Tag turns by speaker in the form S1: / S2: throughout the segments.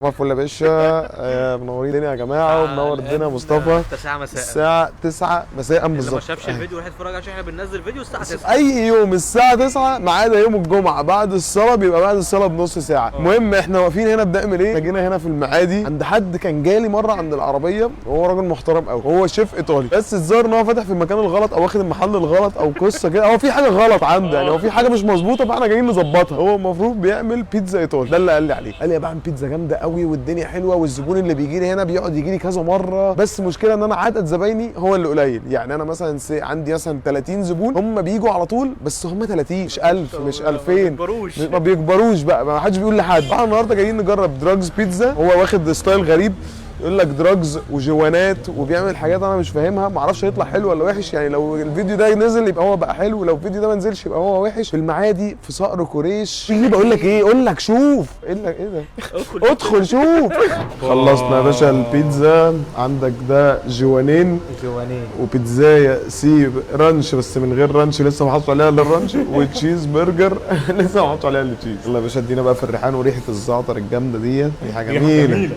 S1: صباح الفل يا باشا، منورين الدنيا يا جماعة ومنور الدنيا يا مصطفى.
S2: 9 مساء،
S1: الساعة 9 مساء بالظبط.
S2: اللي ما شافش الفيديو روح يتفرج عشان احنا بننزل فيديو الساعة 9
S1: اي يوم الساعة 9 ما عدا يوم الجمعة بعد الصلاة، بيبقى بعد الصلاة بنص ساعة. المهم احنا واقفين هنا بنعمل ايه؟ جينا هنا في المعادي عند حد كان جالي مرة عند العربية، وهو راجل محترم قوي، هو شيف ايطالي، بس الظاهر ان هو فاتح في المكان الغلط او واخد المحل الغلط او قصة كده، هو في حاجة غلط عنده يعني، هو في حاجة مش مظبوطة، فاحنا جايين نظبطها. هو المفروض بيعمل بيتزا ايطالي، ده اللي قال لي عليه. قال لي يا بعمل بيتزا جامدة قوي والدنيا حلوة، والزبون اللي بيجي لي هنا بيقعد يجي لي كذا مرة، بس المشكلة ان انا عدد زبايني هو اللي قليل. يعني انا مثلا عندي مثلا 30 زبون هم بيجوا على طول، بس هم 30 مش 1000 مش 2000، ما بيكبروش بقى، ما حدش بيقول لحد. احنا النهارده جايين نجرب دراجز بيتزا، هو واخد style غريب، يقول لك drugs وجوانات وبيعمل حاجات انا مش فاهمها، ما اعرفش هيطلع حلو ولا وحش. يعني لو الفيديو ده نزل يبقى هو بقى حلو، لو الفيديو ده ما نزلش يبقى هو وحش. في المعادي في صقر قريش. اللي بقول لك ايه؟ اقول لك شوف ايه ايه ده، ادخل شوف. خلصنا يا باشا البيتزا، عندك ده جوانين وبيتزايه sea ranch بس من غير ranch، لسه ما حطوا عليها الا ال ranch، و cheese burger لسه ما حطوا عليها الا cheese. يلا يا باشا ادينا بقى في الريحان وريحه الزعتر الجامدة ديت، دي حاجة جميلة.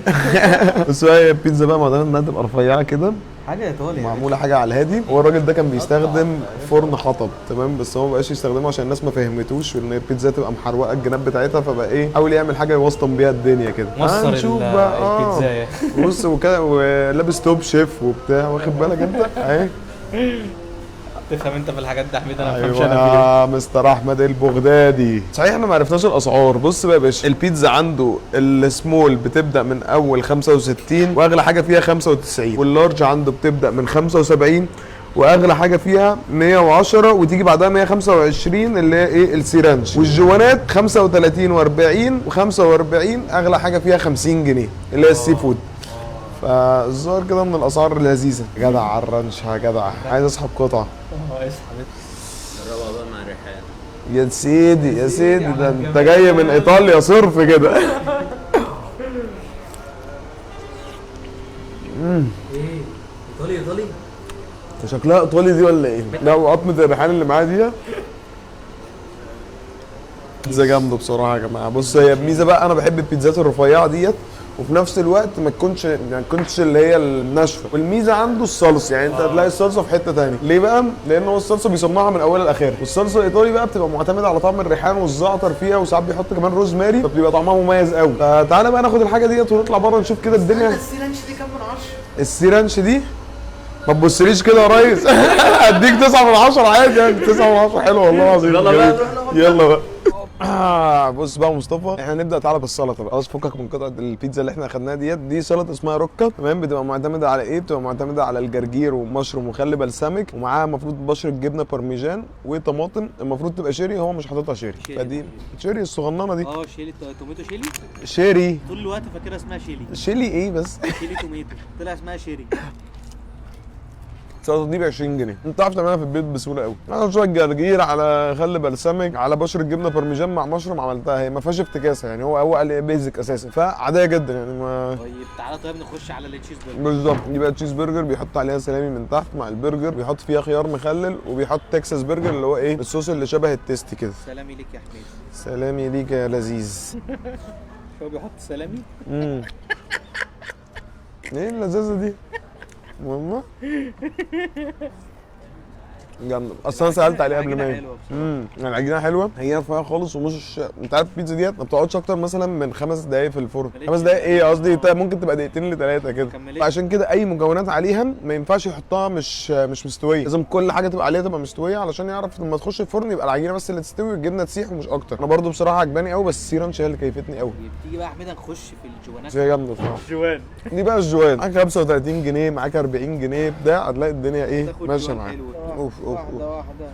S1: بس هي البيتزا بقى معتمد انها تبقى رفيعة كده،
S2: حاجة ايطالي
S1: معمولة حاجة على الهادي. هو الراجل ده كان بيستخدم فرن حطب، تمام، بس هو ما بقاش يستخدمه عشان الناس ما فهمتوش ان البيتزا تبقى محروقة الجناب بتاعتها، فبقى ايه، حاول يعمل حاجة يوسطن بيها الدنيا كده.
S2: هنشوف بقى البيتزايه.
S1: بص وكده، ولابس توب شيف وبتاع، واخد بالك انت اهي.
S2: تفهم انت في الحاجات دي يا حميد، انا ما بفهمش.
S1: انا فيها. مستر احمد البغدادي. صحيح احنا ما عرفناش الاسعار. بص بقى يا باشا، البيتزا عنده السمول بتبدا من اول 65 واغلى حاجة فيها 95، وال large عنده بتبدا من 75 واغلى حاجة فيها 110، وتيجي بعدها 125 اللي هي ايه ال sea ranch. والجوانات 35 و40 و45، اغلى حاجة فيها 50 جنيه اللي هي ال seafood. فالظاهر كده من الاسعار اللذيذة. جدع على ال ranch يا جدع، عايز اسحب قطعه.
S2: اسحب جربها بقى مع الريحان.
S1: يا سيدي يا سيدي، ده انت جاي من ايطاليا صرف كده.
S2: ايه ايطالي ايطالي؟
S1: شكلها ايطالي دي ولا ايه؟ لا، وقطمه الريحان اللي معايا دي بيتزا جامدة بصراحة يا جماعة. بص هي الميزة بقى، انا بحب البيتزات الرفيعة ديت، وفي نفس الوقت ما تكونش اللي هي الناشفه. والميزة عنده الصلصه، يعني انت هتلاقي الصلصه في حتة ثانية. ليه بقى؟ لان هو الصلصه بيصنعها من اولها لاخرها، والصلصه الايطالي بقى بتبقى معتمدة على طعم الريحان والزعتر فيها، وساعات بيحط كمان روزماري، فبيبقى طعمها مميز قوي. فتعالى بقى ناخد الحاجة ديت ونطلع بره نشوف كده الدنيا.
S2: ال sea ranch دي كام من 10؟
S1: ال sea ranch دي ما تبصليش كده يا ريس. اديك 9 من 10 عادي يعني، 9 من 10 حلو والله العظيم.
S2: يلا بقى
S1: يلا بقى. بص بقى مصطفى، احنا نبدا تعالى بالسلطة بقى. خلاص فكك من قطعه البيتزا اللي احنا اخدناها ديت، دي سلطة اسمها روكا، تمام. بتبقى معتمدة على ايه؟ بتبقى معتمدة على الجرجير ومشروم وخل بلسمك، ومعاها المفروض بشره جبنه بارميجان وطماطم، المفروض تبقى cherry، هو مش حاططها cherry، فدي cherry الصغننه دي.
S2: chili tomato chili،
S1: cherry
S2: طول الوقت فاكرها اسمها chili.
S1: chili ايه بس؟
S2: chili tomato، طلع اسمها cherry.
S1: السلطة دي ب 20 جنيه، انت تعرف تعملها في البيت بسهولة قوي. انا شوية جرجير على خل بلسمك على بشره جبنه بارميجان مع مشروم، عملتها هي ما فيهاش افتكاسه يعني، هو قال لي basic اساسا، فعاديه جدا يعني. ما
S2: طيب تعالى طيب نخش على ال cheese burger.
S1: بالظبط، دي بقى cheese burger، بيحط عليها سلامي من تحت مع البرجر، بيحط فيها خيار مخلل، وبيحط Texas burger اللي هو ايه الصوص اللي شبه ال tasty كده.
S2: سلامي ليك يا حميد.
S1: سلامي ليك يا لذيذ.
S2: هو بيحط سلامي؟
S1: ايه اللذاذه دي؟ والله جامدة. اصل انا سالت عليه قبل ما اجي. العجينة حلوة، هي رفيعة خالص، ومش انت عارف البيتزا ديت ما بتقعدش اكتر مثلا من 5 دقايق في الفرن. 5 دقايق ايه قصدي، ممكن تبقى دقيقتين لثلاثة كده. فعشان كده اي مكونات عليها ما ينفعش يحطها مش مستوية، لازم كل حاجة تبقى عليها تبقى مستوية علشان يعرف لما تخش الفرن يبقى العجينة بس اللي تستوي والجبنه تسيح ومش اكتر. انا برده بصراحة عجباني قوي، بس ال sea ranch هي اللي كيفتني قوي.
S2: تيجي بقى يا حميد نخش في الجوانات.
S1: هي جامدة بصراحة.
S2: جوان
S1: دي بقى الجوان معاك 35 جنيه، معاك 40 جنيه بتاع، هتلاقي الدنيا ايه ماشية معاك. اوف اوف
S2: واحدة واحدة.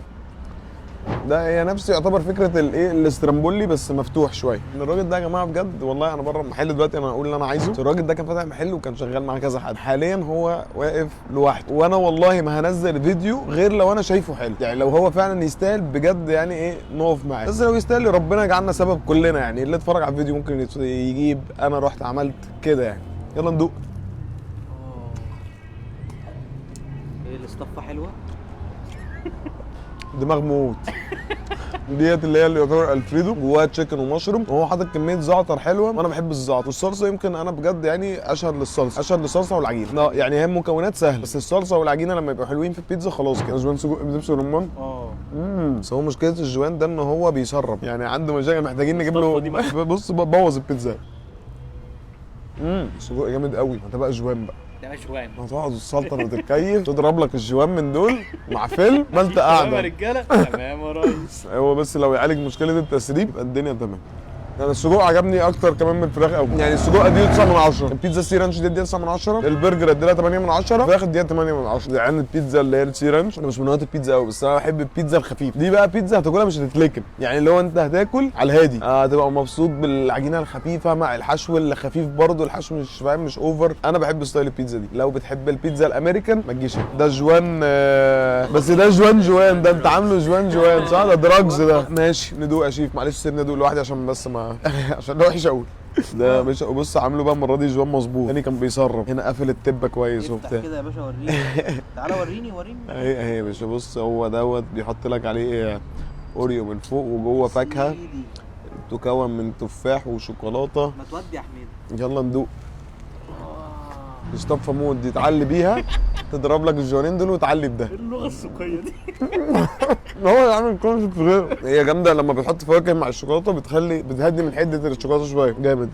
S1: ده هي نفس يعتبر فكرة الايه الاسترامبولي بس مفتوح شوية. الراجل ده يا جماعة بجد والله، انا بره المحل دلوقتي انا هقول اللي انا عايزه. الراجل ده كان فاتح محل وكان شغال مع كذا حد، حاليا هو واقف لوحده، وانا والله ما هنزل فيديو غير لو انا شايفه حلو، يعني لو هو فعلا يستاهل بجد يعني ايه نقف معاه، بس لو يستاهل ربنا يجعلنا سبب كلنا يعني، اللي اتفرج على الفيديو ممكن يجيب انا رحت عملت كده يعني. يلا ندوق.
S2: ايه الاصطفه حلوة.
S1: دماغ موت. ديت اللي هي اللي يعتبر الفريدو، جواها chicken و mushroom، وهو حاطط كمية زعتر حلوة، وانا بحب الزعتر والصلصه. يمكن انا بجد يعني اشهد للصلصه، اشهد للصلصه والعجينه. لا يعني هي المكونات سهلة، بس الصلصه والعجينه لما يبقوا حلوين في البيتزا خلاص كده. جوان سجق بدبس رمان. بس هو مشكلة الجوان ده ان هو بيسرب، يعني عنده مشاكل، محتاجين نجيب له. بص بوظ البيتزا. سجق جامد قوي. ده بقى جوان بقى،
S2: ده جوان.
S1: هتقعد السلطنة وتتكيف، تضرب لك الجوان من دول مع فيلم، ما انت
S2: تمام يا
S1: قاعدة.
S2: رجاله، تمام يا ريس.
S1: هو بس لو يعالج مشكلة التسريب يبقى الدنيا تمام. انا السجق عجبني اكتر كمان من الفراخ قوي، يعني السجق اديله 9 من 10، البيتزا ال sea ranch دي اديها 9 من 10، البرجر اديلها 8 من 10، الفراخ اديها 8 من 10. يعني البيتزا اللي هي ال sea ranch، انا مش من هواة البيتزا قوي، بس انا بحب البيتزا الخفيف دي. بقى بيتزا هتاكلها مش هتتلكم، يعني اللي هو انت هتاكل على الهادي، هتبقى مبسوط بالعجينه الخفيفة مع الحشو الخفيف برضه، الحشو مش فاهم مش over. انا بحب style البيتزا دي. لو بتحب البيتزا الامريكان ما تجيش هنا. ده جوان، بس ده جوان جوان، ده انت عامله جوان جوان صح؟ ده drugs ده. ماشي ندوق يا شيف، معلش سيبني ادوق لوحدي عشان بس ما عشان ده وحش قوي ده. مش بص عامله بقى المرة دي جوان مظبوط، تاني كان بيسرب هنا، قافل التبه كويس
S2: افتح
S1: وبتاع.
S2: كده يا باشا وريني، تعالى وريني وريني.
S1: اهي اهي يا باشا، بص هو دوت بيحط لك عليه اوريو من فوق وجوه فاكهة
S2: سيدي.
S1: تكون من تفاح وشوكولاته.
S2: ما تودي يا حميد.
S1: يلا ندوق. مصطفى موت دي تعلي بيها، تضرب لك الجوانين دول وتعلي بده.
S2: ايه اللغة السوقية دي؟
S1: هو عامل concept غير. هي جامدة لما بتحط فواكه مع الشوكولاته، بتخلي بتهدي من حده الشوكولاتة شوية. جامد.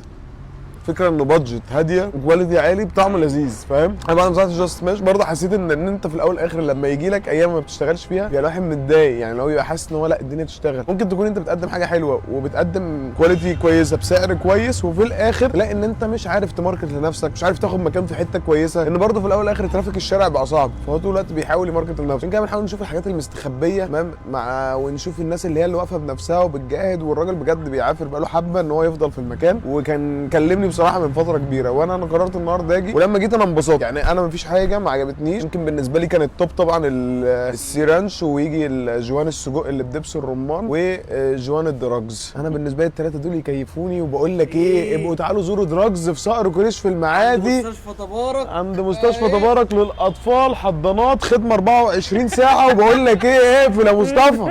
S1: فكرة انه budget هادية و quality عالي بطعم لذيذ، فاهم؟ انا بعد ما مسحت Just Smash برضه حسيت ان انت في الاول والاخر لما يجي لك ايام ما بتشتغلش فيها بيبقى الواحد متضايق، يعني لو يبقى حاسس ان هو لا الدنيا تشتغل. ممكن تكون انت بتقدم حاجة حلوة وبتقدم quality كويسة بسعر كويس، وفي الاخر تلاقي ان انت مش عارف ت market لنفسك، مش عارف تاخد مكان في حتة كويسة، ان برضه في الاول والاخر traffic الشارع بقى صعب، فهو طول الوقت بيحاول ي market لنفسه. عشان كده بنحاول نشوف الحاجات المستخبيه، تمام، مع ونشوف الناس اللي هي اللي واقفة بنفسها وبتجاهد، والراجل بجد بيعافر بقاله حبه ان هو يفضل في المكان. وكان كلمني بصراحة من فترة كبيرة، وانا قررت النهارده اجي، ولما جيت انا انبسطت. يعني انا مفيش حاجة ما عجبتنيش. يمكن بالنسبة لي كان ال top طبعا ال sea ranch، ويجي الجوان السجق اللي بدبس الرمان، وجوان ال drugs. انا بالنسبة لي الثلاثة دول يكيفوني. وبقول لك ايه، ابقوا تعالوا زوروا drugs في صقر قريش في المعادي،
S2: مستشفى تبارك،
S1: عند مستشفى تبارك للاطفال، حضانات، خدمة 24 ساعة. وبقول لك ايه، اقفل يا مصطفى.